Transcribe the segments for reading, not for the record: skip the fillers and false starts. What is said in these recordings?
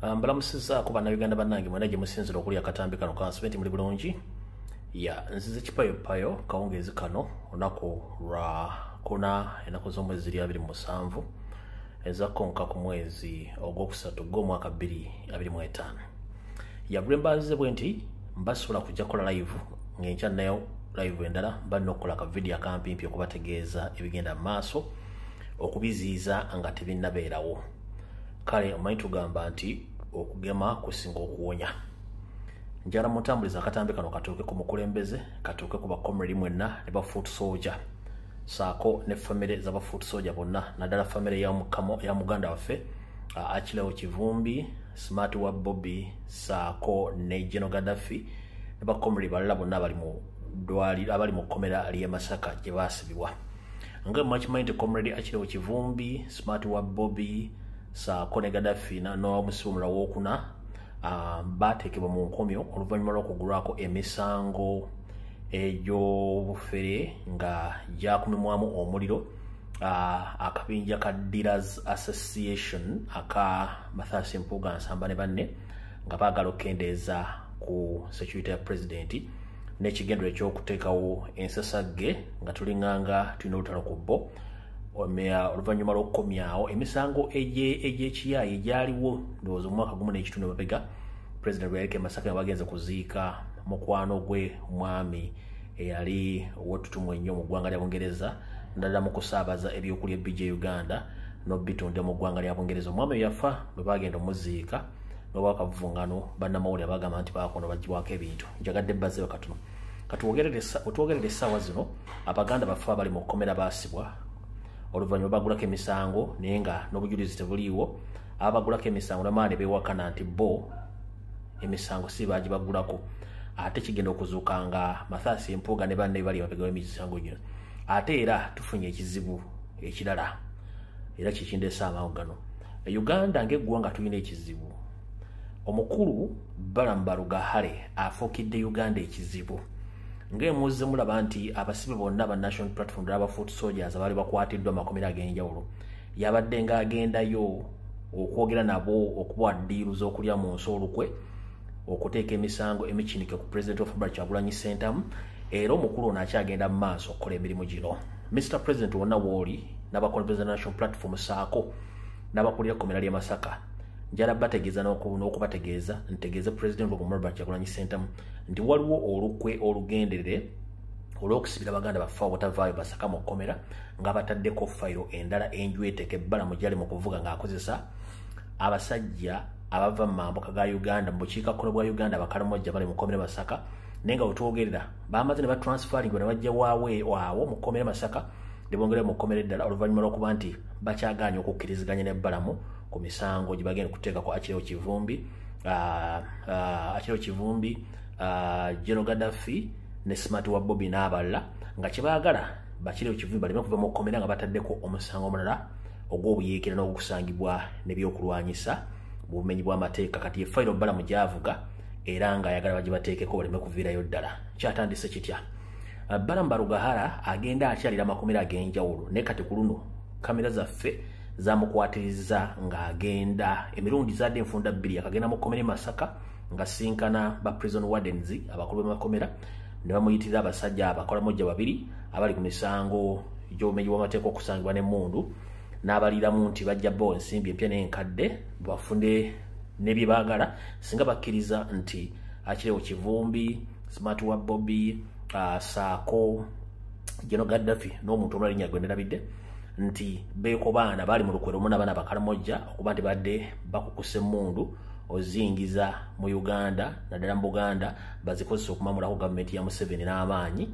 Mbalamusizzaako Bannayuganda bannange mwena gye musinzira okulya akatambi kano, kansibe nti muli bulungi. Ya nzize kipayopayo kawungeezi kano, olunaku lwa kuna, ennaku z'omwezi ziri 27 ezakkonka ku mwezi ogwokusatu gw'omwaka 2025. Ya bwe mbanzize bwe nti mbasobola kujja kukola live ng'enkya nayo live endala, mba nina okukola ka vidiyo akampimpi okubategeeza ebigenda mu maaso, okubiziyiza nga tebinnabeerawo. Kale omanyi tugamba nti okugema kusinga okuwonya. Njala mutambuliza akatambi kano katuuke ku mukulembeze, katuuke ku bakomredi mwenna ne ba foot soldier, saako ne famire z'aba foot soldier bonna, naddala famire ya muganda waffe Achileo Kivumbi, Smart wa Bobby, saako ne General Gaddafi ne bakomredi balala bonna abali mu ddwaliro, abali mu kkomera ly'e Masaka gye baasibibwa. Nga mwakimanyi nti Comrade Achileo Kivumbi, Smart wa Bobby, saako ne Gaddafi n'omusibe omulala wookuna baateekebwa mu nkomyo oluvannyuma lw'okugulwako emisango egy'obufere nga gyakumimwamu omuliro akabinja ka Dealers Association aka Mathias Mpuuga Nsamba ne banne, nga baagala okukendeeza ku security ya president n'ekigendero ekyokuteekawo ensasagge nga tulinganga tulina olutalo ku bo. Oluvannyuma lw'okukomyawo emisango egy'ekiyaayi egyaliwo, ndowooza omwaka gumu n'ekitundu mabega, president bwe yaliko e Masaka nga bagenze kuziika mukwano gwe, omwami eyali ow'ettutumu ennyo mu ggwanga lya Bungereza, naddala mu kusaabaza ebyokulya ebijja e Uganda n'obitunda mu ggwanga lya Bungereza. Omwami oyo yafa, bwe bagenda omuziika n'obwakavuvungano, bannamawulire bagamba nti bakono bagibwako ebintu. Njagadde bazzeyo katono otwogerere essaawa zino abaganda baffe abali mu kkomera baasibwa oluvannyuma bagulako emisango naye nga n'obujulizi tebuliiwo. Abagulako emisango namaani beewakana nti bo emisango si baagibagulako, ate kigenda okuzuuka nga Mathias Mpuuga ne banne bali emabega w'emisango gino. Ate era tufunye ekizibu ekirala, era kikindeesa amangu gano. Uganda ng'eggwanga tulina ekizibu. Omukulu Balaam Barugahare afuukidde Uganda ekizibu. Ng'emuzze mulaba nti abasibe bonna aba National Platform ddala aba foot soldiers abaali bakwatiddwa amakomera ag'enjawulo, yabadde ng'agendayo okwogera nabo, okubawa deal z'okulya mu nsi olukwe, okuteeka emisango emikinike ku President of Robert Kyagulanyi Ssentamu. Era omukulu ono akyagenda mu maaso okukola emirimu gino. Mr President, wonna wooli n'abakulembeze National Platform saako n'abakulira ekkomera ly'e Masaka, njala bategeeza n'okubategeeza, ntegeeze President Robert Kyagulanyi Ssentamu nti waliwo olukwe olugenderere olw'okusibira baganda baffe obutavaayo Masaka mu kkomera, nga bataddeko fayiro endala enjweteka ebbala gyali mu kuvuga ng'akozesa abasajja abava mu mambuka ga Uganda, mu bukiikakkono bwa Uganda, Abakalamojja bali mu kkomera Masaka. Naye nga wetwogerera bamaze ne batransferring ne bajja waawe waawo mu kkomera Masaka ne bongerayo mu kkomera eddala, oluvannyuma lw'okuba nti bakyagaanye okukkiriziganya n'ebbalamu ku misango gye bagenda okuteekako Achileo Kivumbi, Achileo Kivumbi, General Gaddafi ne Smart wa Bobby n'abalala, nga kyebaagala Bakireo Kivumbi baleme kuva mu kkomera nga bataddeko omusango omulala ogw'obuyeekera n'ogukusangibwa n'ebyokulwanyisa mu bumenyi bw'amateeka. Kati ye fayiro Balamu gy'avuga era ng'ayagala bagibateekeko baleme kuviirayo ddala. Kyatandise kitya? Balamu Barugahara agenda akyalira amakomera ag'enjawulo, naye kati ku luno kamera zaffe zamukwatiriza ng'agenda emirundi zadde enfunda bbiri. Akagenda mu kkomera e Masaka nga sinkana ba prison wardens, abakulu b'amakomera, ne bamuyitirira abasajja abakolamojja babiri abali ku misango gy'obumenyi bw'amateeka okusangibwa n'emmundu, n'abaliramu nti bajja bo ensimbi empya n'enkadde bafune ne bye baagala singa bakkiriza nti Achileo Kivumbi, Smart wa Bobby, saako General Gaddafi n'omuntu omulala erinnya gwe nderabidde, nti beekobaana baali mu lukwero lumu n'abaana Abakalamojja okuba nti badde bakukusa emmundu ozingiza mu Uganda, naddala mu Buganda, bazikozesa okumamulako gavumenti ya Museveni n'amaanyi.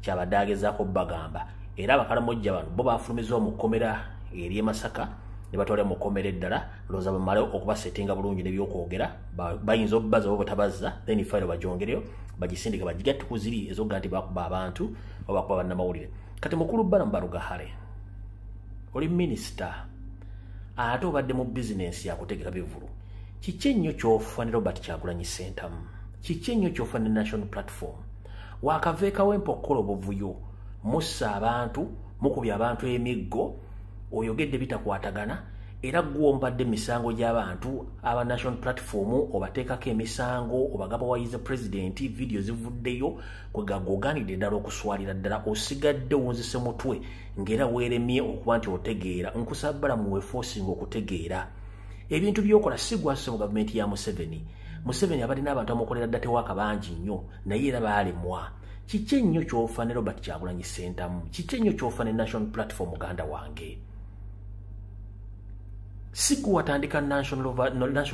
Kyabadde agezaako bagamba. Era Abakalamojja bano bo bafulumizibwa mu kkomera ery'e Masaka ne batwala mu kkomera eddala, ndowooza bamale okubasetinga bulungi n'ebyokwogera. Bayinza obbaza oba butabazza, then fayiro bagyongereyo bagisindike bagigatte ku ziri ez'okugaa nti bakuba abantu oba bakuba bannamawulire. Kati mukulu Balaam Barugahare, oli minisita ate obadde mu bizinensi yakutegeka bivulu, kiki ennyo ky'ofa ne Robert Kyagulanyi Ssentamu? Kiki ennyo ky'ofa ne National Platform? Wakaveekawo empa okukola obuvuyo, mussa abantu, mukubya abantu emiggo, oyogedde bitakwatagana. Era gwombadde emisango gy'abantu aba National Platform, obateekako emisango, obagaba wayize president, video zivuddeyo kwegagoganidde ddala okuswalira ddala, osigadde wunzise mutwe ng'era weeremye okuba nti otegeera. Nkusaba Balamu weeforcinga okutegeera ebintu by'okola. Si gwasose mu gavumenti ya Museveni. Museveni abadde n'abantu amukolera dda tewaaka bangi nnyo, naye era baalemwa. Kiki ennyo ky'ofa ne Robert Kyagulanyi Ssentamu? Kiki ennyo ky'ofa ne National Platform, muganda wange? Si gwe watandika National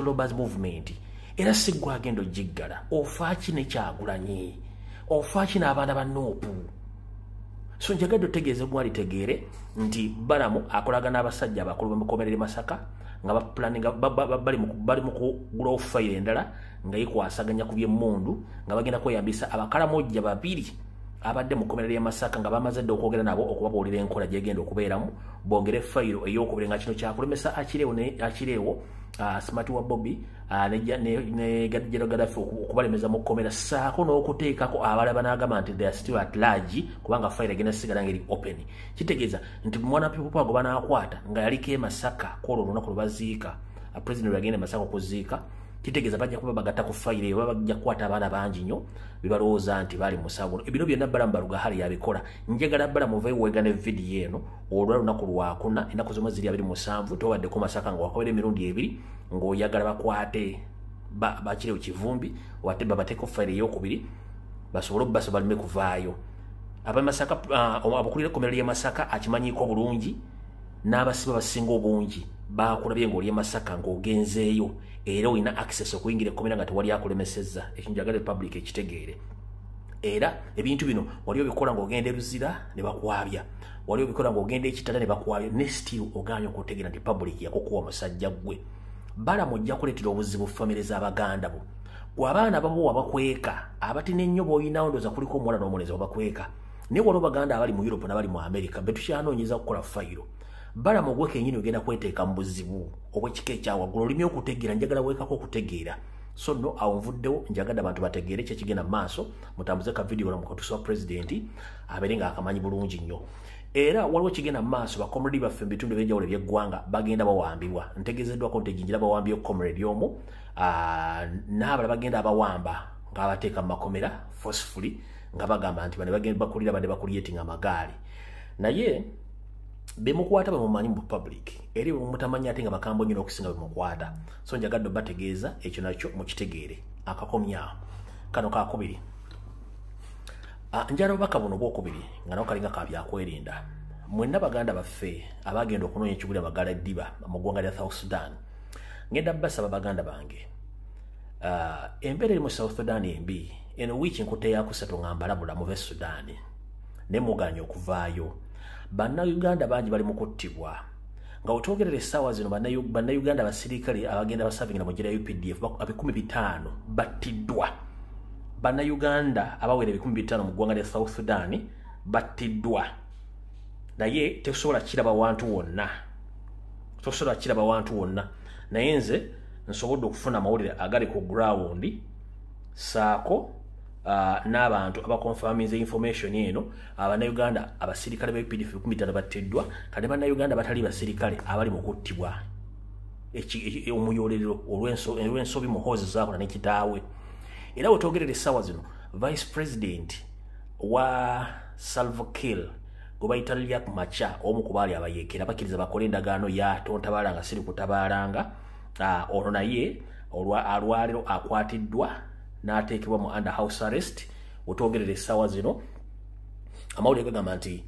Robbers Movement, era si gwe agenda ogiggala. Ofaaki ne Kyagulanyi? Ofaaki n'abaana ba NUP? So njagadde otegeeze gwalitegeere nti Balamu akolagana n'abasajja abakulu bamukomerere Masaka nga baplaninga, bali mu kugulawo fayiro endala nga yekwasaganya ku byemmundu, nga bagenda kweyambisa abakalamojja babiri abadde mu kkomera ly'e Masaka, nga bamaze dda okwogera nabo okubabuulira enkola gyegenda okubeeramu, bongere fayiro ey'okubiri, nga kino kyakulemesa Akireewo ne Akireewo, smart wa Bobi, ne General Gaddafi okubalemeza mu kkomera, ssaako n'okuteekako abalala banaagamba nti they are still at large, kubanga fayiro egenda sigala ngeri open. Kitegeeza nti mwana People Power gwe banaakwata nga yaliko e Masaka kwolwo olunaku lwe baziika president, lwe yagenda e Masaka okuziika, kitegeeza bajja kuba bagatta ku fayiro eyo, baba bajja kukwata abaana bangi nnyo bebalowooza nti baali musango. Ebino byonna Balamu Barugahara yabikola. Njagala Balamu ovayo weegana vidiyo eno olwa lunaku lwakuna, ennaku z'omwezi ziri 27, tobaddeko Masaka nga wakobera emirundi ebiri ng'oyagala bakwate Bakirewo Kivumbi, wate babateeko fayiro eyokubiri basobole obbasa baleme kuvaayo. Abamasaka, abakulira ekkomera ly'e Masaka akimanyiiko bulungi, n'abasibe basinga obungi bakulabye ng'oli e Masaka ng'ogenzeeyo, era olina access okuyingira ekkomera nga tewali akulemesezza. Ekyo njagala public ekitegeere. Era ebintu bino wali obikola ng'ogenda e Luzira ne bakwabya, wali obikola ng'ogenda ekitala ne bakwabya, ne still ogaanye okutegeera nti public yakukuwa. Musajja ggwe Balamu, ojja kuleetera obuzibu famire z'abaganda bo. Gwe abaana babo wabakweka, abatina ennyo b'olinawo, ndowooza kuliko omuwala n'omulenzi wabakweka, naye waliwo baganda abali mu Europe n'abali mu America be tukyanoonyeza kukola fayiro. Balamu, gwe kenyini ogenda kweteeka mu buzibu obw'ekika ekyawaggulu. Olimi okutegeera, njagala weekako okutegeera. So nno awo nvuddewo, njagadde abantu bategeere ki ekigenda mu maaso. Mutambuze ka vidiyo mukatusa wa pulezidenti abeere ng'akamanyi bulungi nnyo. Era waliwo kigenda mu maaso, bacomrade baffe mu bitundu ebyenjawulo ebyeggwanga bagenda bawambibwa. Ntegeezeddwako nti ejinjira bawambye comrade omu, n'abalala bagenda abawamba ng'abateeka mu makomera forcefully, nga bagamba nti bano bagenda bakulira badde bacreatinga amagaali. Naye bemukwata bemumanyi mu public, eri bemutamanyi ate nga bakambwe nnyo n'okusinga bemukwata. So njagadde obategeeza ekyo nakyo mukitegeere. Akakomyawo kano kakubiri. Njala obubaka buno obwokubiri nga nako kalinga ka byakwerinda. Mwenna baganda baffe abagenda okunoonya ekiguli amagala eddiba mu ggwanga lya South Sudan, ngenda basaba baganda bange, embeera eri mu South Sudan embi. Eno wiiki nkutte yakusatu nga mbalabula muve Sudan, ne muganya okuvaayo. Bannayuganda bangi bali mu kuttibwa nga wetwogerera essaawa zino. Bannayuganda abasirikale abagenda baservingira mu gira UPDF 500,000 battiddwa. Bannayuganda abawera 500,000 mu ggwanga lya South Sudan battiddwa, naye tesobola kiraba wantu wonna, tosobola kiraba wantu wonna. Naye nze nsobodde okufuna amawulire agali ku ground, saako n'abantu abaconfirminze information eno. Abannayuganda abasirikale ba UPDF 500,000 battiddwa. Kati bannayuganda batali basirikale abali mu kuttibwa omuyolerero olw'ensobi Muhoozi zaakola ne kitaawe. Era wetwogerera essaawa zino, vice president wa Salva Kiir gwe bayita Riek Machar, omu ku baali abayeekera bakkiriza bakole endagaano ya tontabaala nga siri kutabaalanga, ono naye alwaliro akwatiddwa n'ateekebwa mu under house arrest. Wetwogerera essaawa zino, amawulire gagamba nti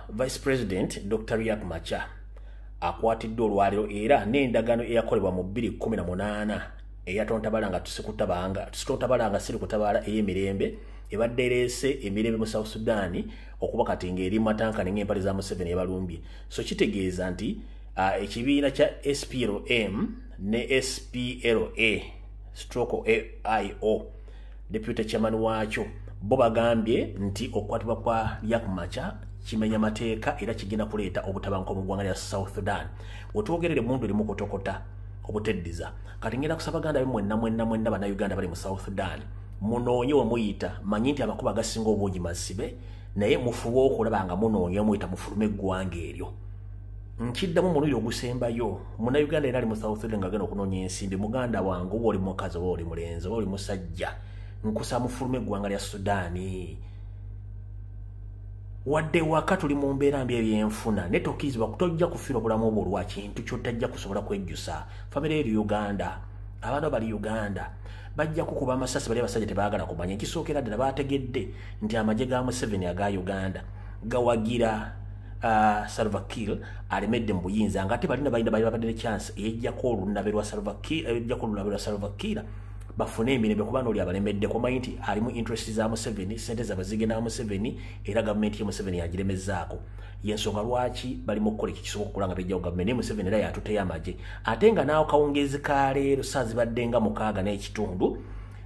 vice president Dr Riek Machar akwatiddwa olwaliro, era n'endagaano eyakolebwa mu 2018 eyatontabala nga tusikutabanga tusitotabala nga siri kutabaala, ey'emirembe ebadde ereese emirembe mu South Sudan, okuba kati ng'eri matankane ng'empale za Museveni ebalumbye. So kitegeeza nti ekibiina kya SPLM ne SPLA stroke AIO, deputy chairman waakyo, bo bagambye nti okukwatibwa kwa Riek Machar kimenya mateeka era kigenda kuleeta obutabanguko mu ggwanga lya South Sudan. Wetwogerera, emundu erimu kutokota obuteddiza. Kati ngenda kusaba baganda be mwenna mwenna mwenna bannayuganda bali mu South Sudan, munoonye we muyita. Manyi nti amakubo agasinga obungi masibe, naye mufube okulaba nga munoonya muyita mufulume eggwanga eryo. Nkiddamu omulundi ogusembayo, Munnayuganda era ali mu South Sudan ng'agenda okunoonya ensimbi, muganda wange, oba oli mukazi oba oli mulenzi oba oli musajja, nkusaba mufulume eggwanga lya Sudaani. Wadde waka tuli mu mbeera mbi ebyenfuna, naye tokkirizibwa, tojja kufiirwa obulamu bwo olwa kintu ky'otajja kusobola kwejjusa. Famire eri Uganda, abaana bali Uganda, bajja kukuba amasasi bali abasajja tebaagala kumanya. Ekisookera ddala baategedde nti amagye ga Museveni aga Uganda gawagira Salva Kiir alemedde mu buyinza, nga ate balina babadde ne chance eyejjako olunabe lwa Salva Kiir, eyejjako olunabe lwa Salva Kiir bafune emirembe, kuba n'oli abalemedde kumanyi nti alimu interest za Museveni, sente zaabwe zigenda Museveni, era gavumenti ye Museveni yagiremezzaako. Yensonga lwaki bali mu kukola ekisoboka okukola nga bejjawo gavumenti, naye Museveni era yatuteyo amagye. Ate nga naawo kawungeezi ka leero saa zibadde nga 6:15,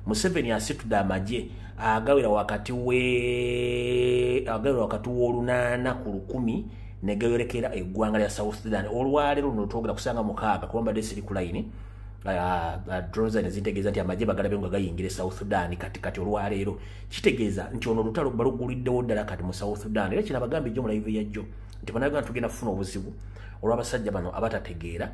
Museveni asitudde amagye agawera wakati w'8 ku 1,000 ne gayorekera eggwanga lya South Sudan. Olwaleero luno twogera kusanga 6, kuba mbadde siri ku layini, drones ne zintegeeza nti amagye bagalabe nga gayingira South Sudan kati olwaleero. Kitegeeza nti ono olutalo baluguliddewo ddala kati mu South Sudan. Era kino abagambye jjo mu live yajjo nti Bannayuganda tugenda kufuna obuzibu olw'abasajja bano abatategeera,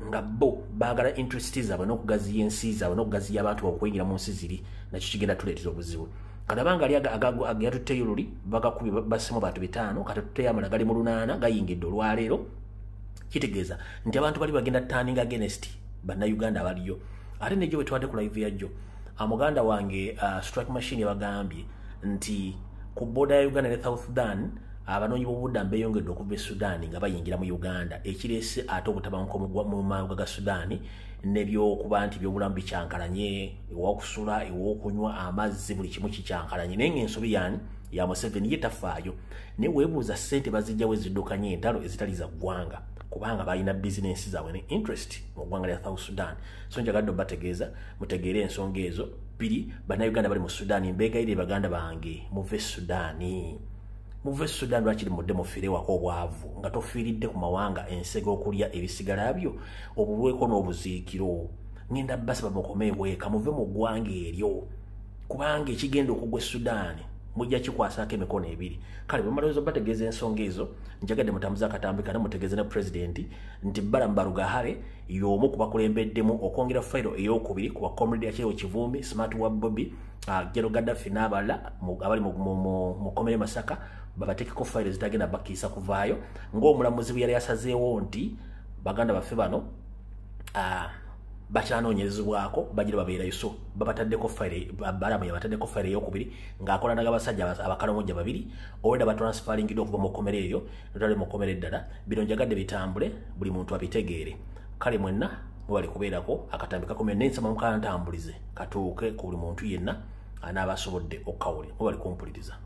nga bo baagala interest zaabwe n'okugaziya ensi zaabwe n'okugaziya abantu okuyingira mu nsi ziri, nakyo kigenda tuleetera obuzibu. Kati abanga ali agayatutteyo luli bagakubye bassemu bantu 5, kati tutteyo amala gali mu 8 gayingidde olwaleero. Kitegeeza nti abantu bali bagenda turning against Bannayuganda abaliyo. Ate nejjo bwe twadde ku live yajjo, muganda wange Strike Machine yabagambye nti ku border ya Uganda ne South Sudan abanoonyi b'obubuddamu beeyongedde okuva e Sudan nga bayingira mu Uganda, ekireese ate obutabanguko mu mawanga ga Sudan, n'ebyokuba nti ebyobulamu bikyankalanye, ewakusula, ew'okunywa amazzi, buli kimu kikyankalanye. Naye ng'ensobi yaani ya Museveni, ye tafaayo. Naye weebuuza ssente bazijjawo eziddukanya entalo ezitali za ggwanga, kubanga balina bizinensi zaabwe ne interest mu ggwanga lya South Sudan. So njagadde obategeeza mutegeere ensonga ezo bbiri. Bannayuganda bali mu Sudan, mbeegayirire baganda bange, muve Sudaani, muve Sudan. Lwakiri mudde mufiire wako obwavu nga tofiiridde ku mawanga ensega okulya ebisigala byo obulweko n'obuziikiro. Ngenda basaba mukome eweka, muve mu ggwanga eryo, kubanga ekigenda okugwa e Sudan mujja kikwasaako emikono ebiri. Kale bwe mmaliriza obategeeza ensonga ezo, njagadde mutambuze akatambi kano mutegeeze ne pulezidenti nti Balaam Barugahare y'omu ku bakulembeddemu okwongera fayiro ey'okubiri ku ba comrade Achileo Kivumbi, Smart wa Bobby, General Gaddafi n'abalala abali mu kkomera e Masaka, babateekeko fayiro ezitagenda bakkiisa kuvaayo, ng'omulamuzi bwe yali asazeewo nti baganda baffe bano bakyanoonyezebwako bagira babeerayo. So babataddeko fayiro, Balamu yabataddeko fayiro ey'okubiri ng'akola n'abasajja abakalamojja babiri olwedda batransferingidde okuva mu kkomera eryo notale mu kkomera eddala. Bino njagadde bitambule, buli muntu abitegeere. Kale mwenna mwebali kubeerako, akatambi kakomye nensaba mukantambulize katuuke ku buli muntu yenna anaaba asobodde okukawulira. Mwebali kumpuliriza.